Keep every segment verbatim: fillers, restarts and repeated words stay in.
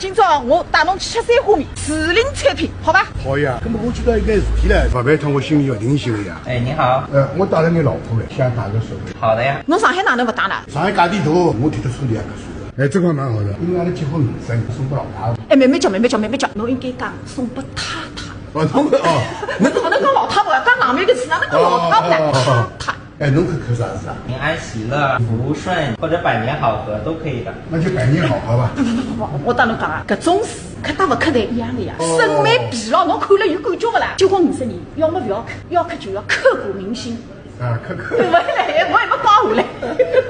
今朝我带侬去吃三虾面，时令产品，好吧？好呀，那么我知道一个事体了，勿办脱我心里要定心了呀。哎，你好。呃，我带了你老婆来，想打个手。好的呀。侬上海哪能勿打呢？上海价钿大，我提得出两个数的。哎，这个蛮好的，因为阿拉结婚五十年，送拨老太婆。哎，慢慢叫，慢慢叫，慢慢叫，侬应该讲送拨太太。哦，送拨哦，侬哪能讲老太婆？讲冷面个词，哪能讲老太婆呢？哦哦哦哦太太。哎，侬去看啥事啊？平安喜乐、福顺或者百年好合都可以的。那就百年好合吧。不不不不，我搭侬讲啊，搿种事磕搭勿磕侪一样的呀，哦审美疲劳，侬看了有感觉勿啦？结婚五十年，要么勿要磕，要磕就要刻骨铭心。啊，磕磕。我来，我也没讲下来，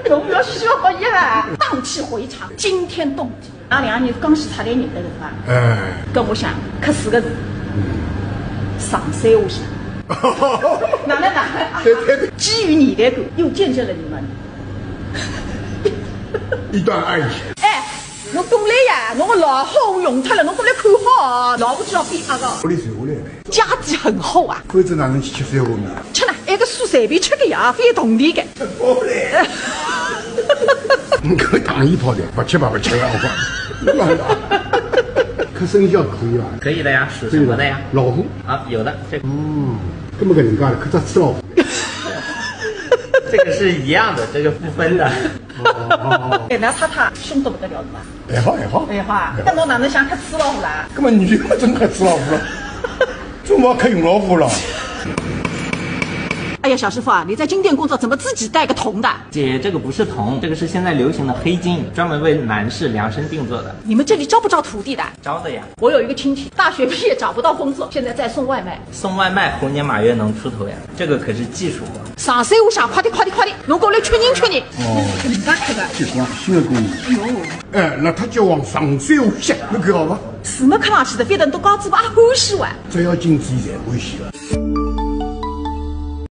侬勿要笑呀，荡气回肠，惊天动地。阿拉两个人刚刚才认得个嘛，哎，跟我想，磕四个字，上山下乡。哪能哪能？对对对，基于年代感，又见证了你们。一段爱情。哎，侬懂了呀，侬个老虎用脱了，侬过来看好啊，老虎就要变黑个。屋里谁屋里来？家底很厚啊，否则哪能去吃三虾面啊？吃呢，埃个素随便吃个呀，勿要铜钿个。我来。你给我打一炮的，不吃吧，不吃了，我。磕生肖可以吧？可以的呀，属什么的呀？老虎。啊，有的，这个嗯，搿么搿能介了，磕只赤佬。这个是一样的，这个不分的。哎，那太太凶得不得了的嘛。还好还好。哎呀，那侬哪能想磕赤佬啦？搿么女的嘛真磕赤佬了，怎么磕勇老虎了？哎呀，小师傅啊，你在金店工作，怎么自己带个铜的？姐，这个不是铜，这个是现在流行的黑金，专门为男士量身定做的。你们这里招不招徒弟的？招的呀。我有一个亲戚，大学毕业找不到工作，现在在送外卖。送外卖猴年马月能出头呀，这个可是技术活。上山下乡，快点快点快点，侬过来确认确认。哦，搿能介磕个。结棍，新的工艺。哎呦，哎，那他就往上山下乡，侬看好伐？是没看上去的，反正都讲嘴巴欢喜哇。只要进去侪欢喜了。